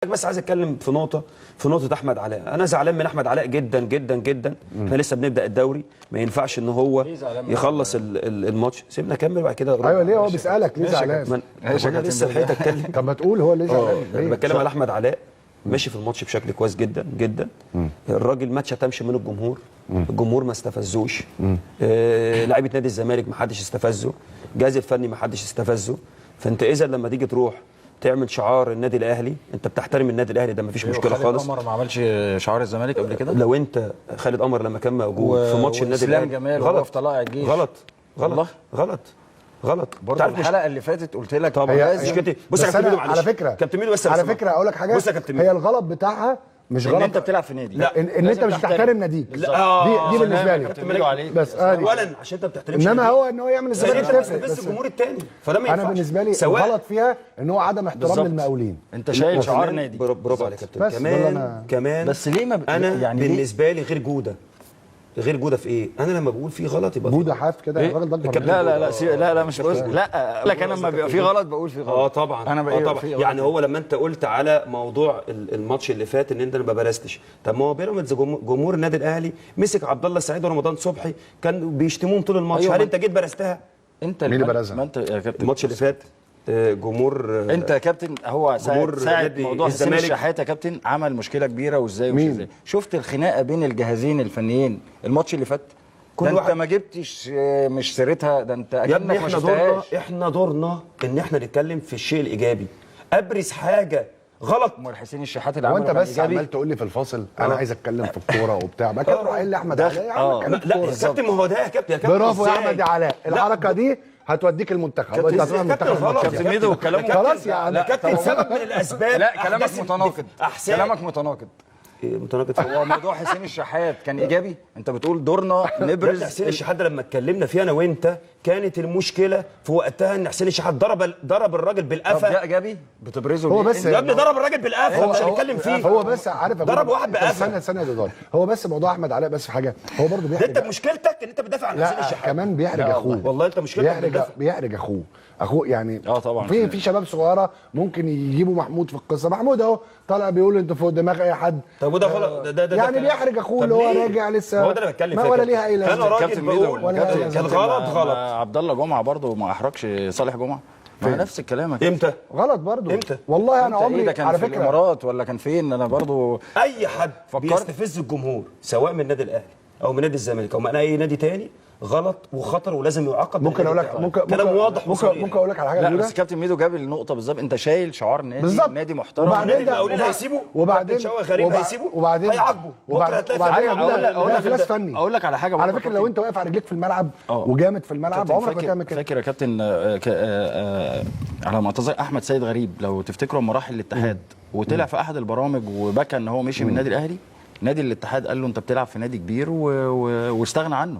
بس عايز اتكلم في نقطه احمد علاء. انا زعلان من احمد علاء جدا جدا جدا. احنا لسه بنبدا الدوري، ما ينفعش ان هو ليه زعلان من يخلص الماتش. سيبنا اكمل بعد كده أرد. ايوه، ليه هو بيسالك ليه ماشي يا زعلان؟ ماشي يا انا كابتن لسه ميدو. لحقت اتكلم. طب ما تقول هو ليه زعلان انا ليه؟ بتكلم على احمد علاء، ماشي في الماتش بشكل كويس جدا جدا. الراجل ما اتشتمش من الجمهور، الجمهور ما استفزوش. لعيبة نادي الزمالك ما حدش استفزه، الجهاز الفني ما حدش استفزه. فانت اذا لما تيجي تروح تعمل شعار النادي الاهلي، انت بتحترم النادي الاهلي، ده ما فيش مشكلة خالد خالص. قمر ما عملش شعار الزمالك قبل كده؟ لو انت خالد قمر لما كان موجود في ماتش النادي وإسلام الاهلي جمال وهو في طلائع الجيش. غلط غلط. والله. غلط غلط. برضه تعرف مش- الحلقة اللي فاتت قلت لك طبعا. لازم مشكلتي بص يا بس كابتن أنا ميدو، معلش. على فكرة كابتن ميدو، بس على سمحت. فكرة اقول لك حاجة، بص يا كابتن ميدو، هي الغلط بتاعها مش ان غلط انت بتلعب في نادي. لا. ان انت مش بتحترم ناديك. لا. دي بالنسبة لي كابتن ميدو عليك. بس آه دي. اولا عشان انت ما بتحترمش انما ناديك. هو ان هو يعمل ثانيا الزمالك انت تفرق بتستفز بس الجمهور الثاني، فده ما انا ينفعش. بالنسبة لي سواء الغلط فيها ان هو عدم احترام بالظبط. للمقاولين. انت شايل شعار كمان نادي. برافو عليك يا كابتن. بس ده اللي كمان أنا- كمان بس ليه ما انا يعني ليه؟ بالنسبة لي غير جوده، غير جوده في ايه؟ انا لما بقول في غلط يبقى في جوده غلط. حاف كده الراجل ده اكبر الكابتن مني. لا لا لا لا لا مش بص، لا لك انا لما بيبقى في غلط بقول في غلط. اه طبعا. انا بقى اه طبعا في غلط. يعني هو لما انت قلت على موضوع الماتش اللي فات ان انت ما برزتش، طب ما هو بيراميدز جمهور النادي الاهلي مسك عبد الله السعيد ورمضان صبحي كانوا بيشتموهم طول الماتش. أيوة، هل ما انت جيت برزتها؟ انت مين اللي برزها؟ ما انت يا كابتن الماتش اللي فات جمهور انت يا كابتن هو ساعة جمهور ساعة نادي موضوع حسين الزمالك. الشحات يا كابتن عمل مشكلة كبيرة، وازاي ومش مين؟ ازاي. شفت الخناقة بين الجهازين الفنيين الماتش اللي فات؟ كل ده انت واحد- ما جبتش مش سيرتها، ده انت يا ابني اكنك ما احنا دورنا، شفتهاش. احنا دورنا ان احنا نتكلم في الشيء الايجابي. ابرز حاجة غلط. امال حسين الشحات اللي هو عمله انت كان بس ايجابي؟ عمال تقول لي في الفاصل انا عايز اتكلم في الكورة وبتاع، بعد كده تروح قايل لي احمد علاء يا عم اتكلم في لا الكورة. يا كابتن، ما هو ده يا كابتن، يا كابتن برافو يا إزاي؟ احمد يا علاء، لا، الحركة دي هتوديك المنتخب كابتن وانت إزاي؟ هتروح كابتن المنتخب غلط. الماتش كابتن ده. ميدو كلامه خلاص يا عم. يا كابتن سبب من الاسباب لا كلامك أحداث- متناقض. احسن كلامك متناقض. إيه متناقض في هو موضوع حسين الشحات كان ايجابي؟ انت بتقول دورنا نبرز نبرز حسين الشحات ده لما اتكلمنا فيه انا وانت كانت المشكلة في وقتها ان حسين الشحات ضرب الراجل طب ده بالقفا. ايجابي بتبرزه هو ليه؟ بس يا ابني ضرب الراجل بالقفا، مش هنتكلم فيه. هو بس عارف يا ضرب جودة، واحد طب بقفا. استنى استنى يا دودار، هو بس موضوع احمد علاء بس في حاجة هو برضه ده بيحرج. انت مشكلتك ان انت بتدافع عن حسين لا الشحات. كمان بيحرج اخوه. والله انت مشكلتك بيحرج بتدافع. بيحرج اخوه يعني. طبعا. في شباب صغيرة ممكن يجيبوا محمود في القصة. محمود اهو طالع بيقول انتوا فوق دماغ اي حد. طب وده غلط، ده يعني ده بيحرج اخوه طب اللي هو ليه؟ راجع لسه. ما هو ده اللي بتكلم ما فيه يا ولا كابتن. ليها اي لازمه. انا راجل كابتن ميدو، بقول ولا كابتن ليها كان لازمة. غلط غلط. عبد الله جمعه برضه ما احرجش صالح جمعه؟ ما نفس الكلام يا كابتن. امتى؟ غلط برضه. امتى؟ والله انا إمتى إيه عمري ده كان على في فكرة الامارات ولا كان فين؟ انا برضه اي حد فكرت. بيستفز الجمهور سواء من النادي الاهلي او من نادي الزمالك او من اي نادي تاني غلط وخطر ولازم يعاقب. ممكن اقول بالنادي لك بتاعه. ممكن كلام ممكن واضح ممكن وصريح. ممكن اقول لك على حاجة لا جودة؟ بس كابتن ميدو جاب النقطة بالظبط، انت شايل شعار نادي بالظبط. نادي محترم. وبعدين النادي ده المقاولين هيسيبه؟ وبعدين كابتن شوقي غريب هيسيبه؟ وبعدين هيعاقبه. بكره هتلاقي وبعدين في يا العالم. جودة، أقول ده لك- افلاس فني. أقول لك على حاجة على برضه فكرة لو انت واقف على رجليك في الملعب وجامد في الملعب كابتن عمرك ما فاكر- تعمل كده. فاكر يا كابتن على ما اتذكر احمد سيد غريب لو تفتكروا لما راح الاتحاد وطلع في احد البرامج وبكى ان هو مشي من النادي الاهلي، نادي الاتحاد قال له انت بتلعب في نادي كبير واستغنى عنه.